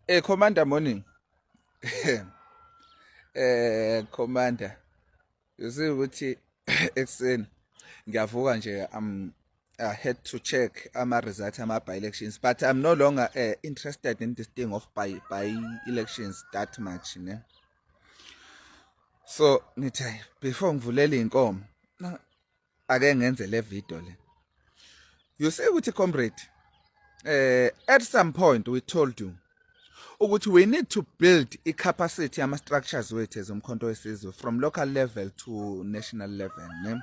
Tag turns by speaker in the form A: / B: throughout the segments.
A: Commander morning. Commander, you see ukuthi ekseni ngiyavuka nje I had to check ama results by elections, but I'm no longer interested in this thing of by elections that much, ne? So ngithi before ngivulela inkomo ake ngenze le video le. You see ukuthi comrade, at some point we told you ukuthi we need to build i-capacity ama-structures wethu as umkhonto wesizwe from local level to national level, ne?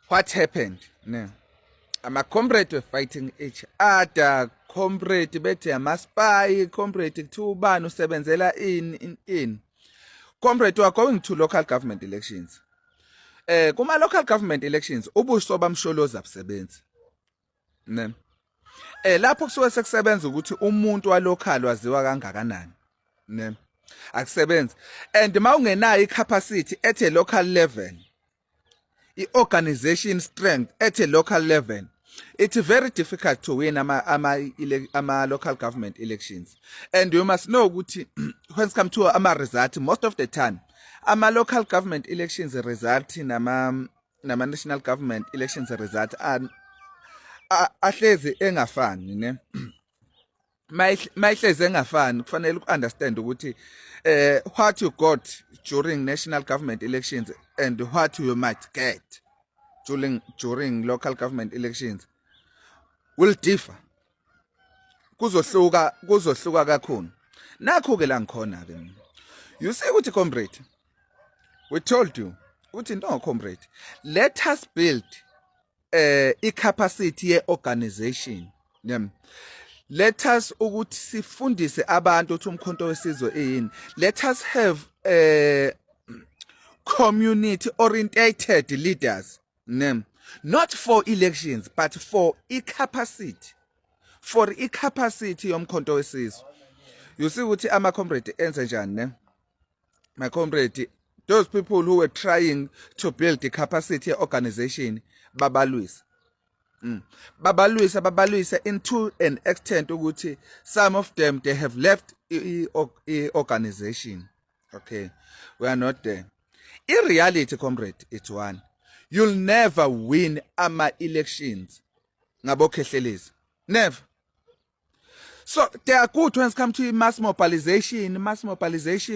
A: What happened, ne? Ama-comrade were fighting each other, comrade bethe ama-spy, comrade kuthiwa ubani usebenzela in. Comrade, we are going to local government elections. Kuma local government elections ubuso bamsholoza abusebenzi, ne? Lapho kusuke sekusebenza ukuthi umuntu walocal waziwa kangakanani, ne? Akusebenzi. And mawungenayo i-capacity at a local level, i-organization strength at a local level, it's very difficult to win ama local government elections. And you must know ukuthi when it comes to ama result, most of the time ama local government elections result nama national government elections result ahlezi engafani, ne? Mayihlezi engafani kufanele ukunderstand ukuthi what you got during national government elections and what you might get during local government elections will differ. Kuzohluka kakhulu. Nakho ke la ngikhona ke mina. You see ukuthi comrade, we told you ukuthi no comrade, let us build i-capacity ye-organization, ne? Let us ukuthi sifundise abantu ukuthi umkhonto wesizwe yini. Let us have community orientated leaders, ne? Not for elections but for i-capacity, for i-capacity yomkhonto wesizwe. You see ukuthi ama comrade enze njani, ne? My comrade, those people who were trying to build the capacity organization babalwisa. Babalwisa into an extent ukuthi some of them they have left organization. Okay, we are not there. In reality, comrade, it's one. You'll never win ama elections ngabokhehlelezi. Never. So they are good when it comes to mass mobilization,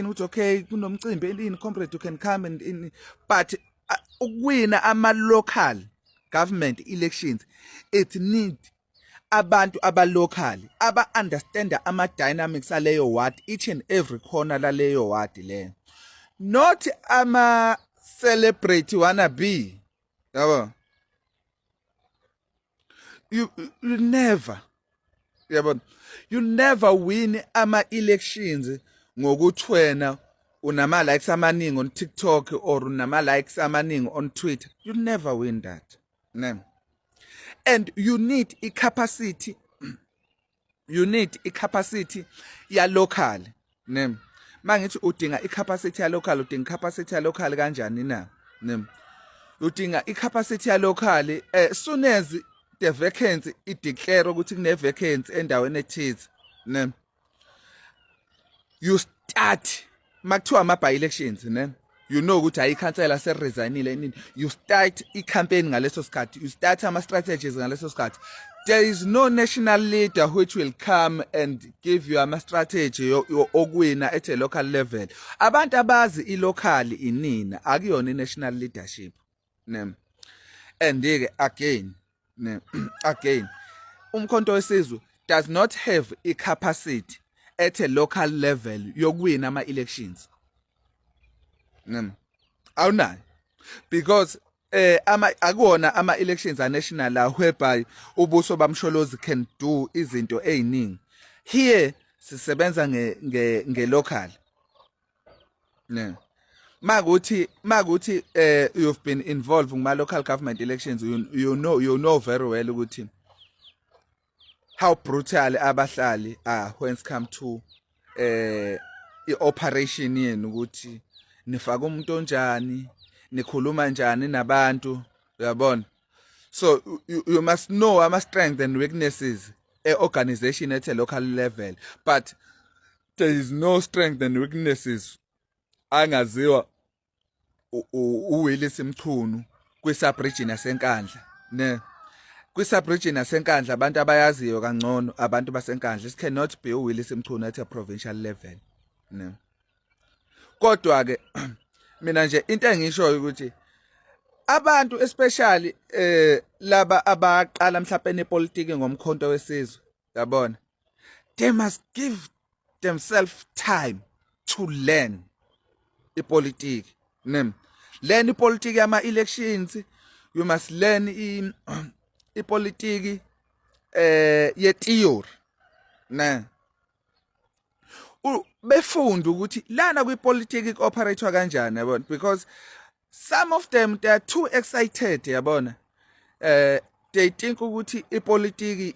A: which okay, kunomcimbi in comrade, you can come and in, but win ama local government elections, it need abantu aba-local aba-understand ama-dynamics aleyo ward, each and every corner laleyo ward le. Not ama-celebrate wannabe. Yabo. You never, yabo, you never win ama-elections ngokuthi wena unama-likes amaningi on TikTok or unama-likes amaningi on Twitter. You never win that. Ne? And you need i-capacity. You need i-capacity ya local, ne? Mangithi udinga i-capacity ya local, udinga i-capacity ya local kanjani na? Ne? Udinga i-capacity ya local soon as the vacancy i-declare ukuthi kune vacancy endaweni ethize, ne? You start makuthiwa ama-by elections, ne? You know ukuthi ayikhansela seresignile nini. You start i-campaign ngaleso sikhathi. You start ama-strategies ngaleso sikhathi. There is no national leader which will come and give you ama-strategy okuwina at a local level. Abantu abazi i-local inina akuyona i-national leadership, ne? And again, ne? Again, umkhonto wesizwe does not have a capacity at a local level yokuwina ama-elections. Awunayo, because akuwona ama-elections are national whereby ubuso bamsholozi can do izinto eziningi. Here sisebenza nge-local, ne? Makuthi you've been involved in local government elections, you know very well ukuthi how brutal abahlali are when it comes to i-operation yenu ukuthi nifaka umuntu onjani, nikhuluma njani nabantu, uyabona? So you must know ama strengths and weaknesses organization at a local level, but there is no strength and weaknesses angaziwa uWillis Mchunu kwi-subregion yaseNkandla ne kwi-subregion yaseNkandla abantu abayaziyo kangcono abantu baseNkandla. It cannot be uWillis Mchunu at a provincial level ne. Kodwa ke mina nje into engisho ukuthi abantu especially laba abaqala mhlawumbe nepolitiki ngomkhonto wesizwe yabona, they must give themselves time to learn ipolitiki ne. Learn ipolitiki yama elections, you must learn ipolitiki ye theory ne. Befunda ukuthi lana kwipolitiki operatewa kanjani yabona, because some of them they are too excited yabona. They think ukuthi ipolitiki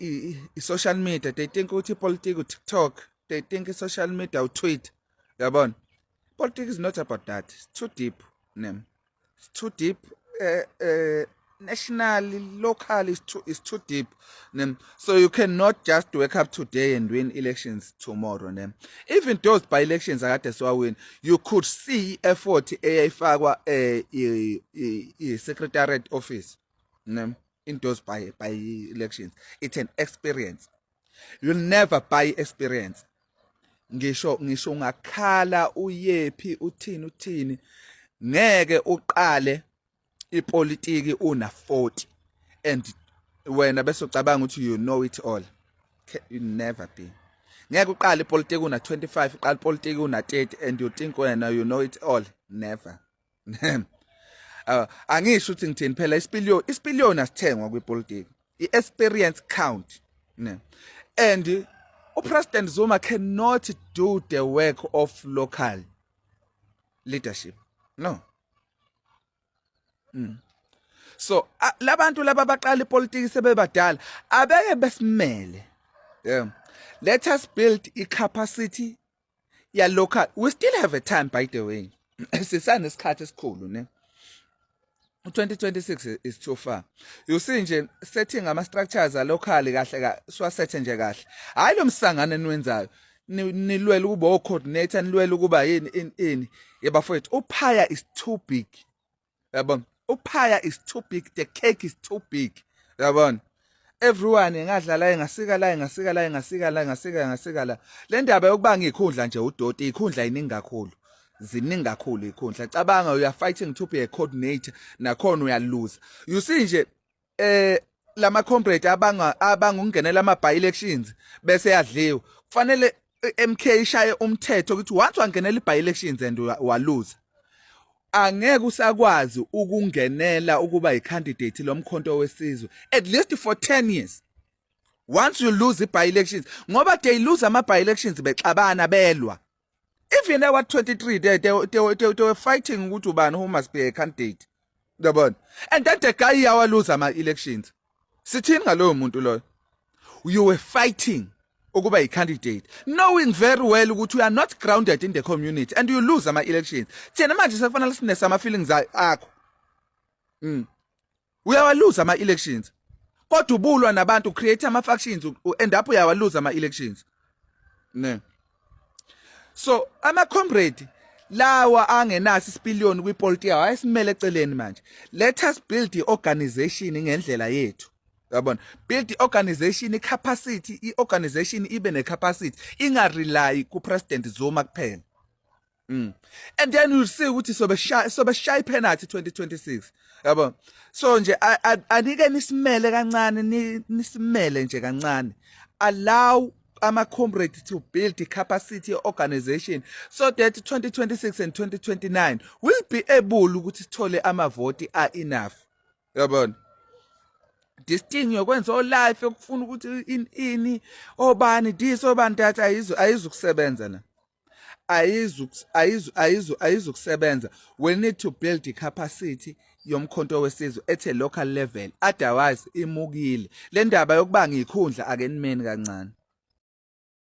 A: i-social media, they think ukuthi ipolitiki u-TikTok, they think i-social media u-tweet yabona. Politics is not about that. It's too deep. It's too deep. Nationally, locally, it's too deep. So you cannot just wake up today and win elections tomorrow. Even those by-elections I got win, you could see effort efakwa secretariat office in those by-elections. It's an experience. You'll never buy experience. Ngisho ngakhala uyephi uthini ngeke uqale ipolitiki una 40 and wena bese ucabanga ukuthi you know it all. You never be. Ngeke uqale ipolitiki una 25 uqale ipolitiki una 30 and you think wena you know it all. Never. Angisho ukuthi ngithini phela isipiliyoni asithengwa kwipolitiki. I-experience count. And President Zuma cannot do the work of local leadership. No. So labantu laba baqala ipolitiki sebebadala abeke besimele. Let us build a capacity ya local. We still have a time, by the way. Sisanesikhathi esikhulu ne. 2026 is too far. You see nje setting ama structures locally kahle siwasethe nje kahle. Hayi lo msangane niwenzayo. Nilwela ukuba o coordinator, nilwela ukuba yini yabafowethu. Uphaya is too big. Yabona? Uphaya is too big, the cake is too big. Yabona? Everyone engadlala engasika la. Le ndaba yokubanga ikhundla nje udoti, ikhundla iningi kakhulu. Ziningi kakhulu ikhundla. Cabanga you are fighting to be a coordinator, nakhona uyalose. You see nje lama comrade abangungenela ama by elections bese yadliwa. Kufanele MK ishaye umthetho ukuthi once wangenela i by elections and walose, angeke usakwazi ukungenela ukuba i-candidate lomkhonto wesizwe at least for 10 years. Once you lose the by-elections, ngoba they lose ama by-elections bexabana belwa. Even at 23, they were fighting ukuthi ubani who must be a candidate. And then the guy yawa lose ama elections. Sithini ngaloyo muntu loyo? You were fighting ukuba i-candidate, knowing very well ukuthi you are not grounded in the community and you lose ama elections. Thina manje sekufanele sinese ama feelings akho. Uyawa lose ama elections. Kodwa ubulwa nabantu create ama factions end up uyawa lose ama elections. Ne. So ama comrade lawa angenasi isipiliyoni kwipolitiki ayisimele eceleni manje. Let us build the organization ngendlela yethu. Yabona, build the organization capacity, i-organization ibe ne-capacity, inga-rely ku-President Zuma kuphela. And then you'll see ukuthi sobe shy penalty 2026. Yabona. So nje anike nisimele kancane, nisimele nje kancane. Allow ama comrades to build the capacity organization so that 2026 and 2029 will be able ukuthi sithole ama vote are enough. Yabona. This thing yokwenza o life yokufuna ukuthi ini obani this obani that ayizukusebenza na. Ayizukusebenza. We need to build the capacity yomkhonto wesizwe at a local level, otherwise imukile. Le ndaba yokubanga ikhundla akenimeni kancane.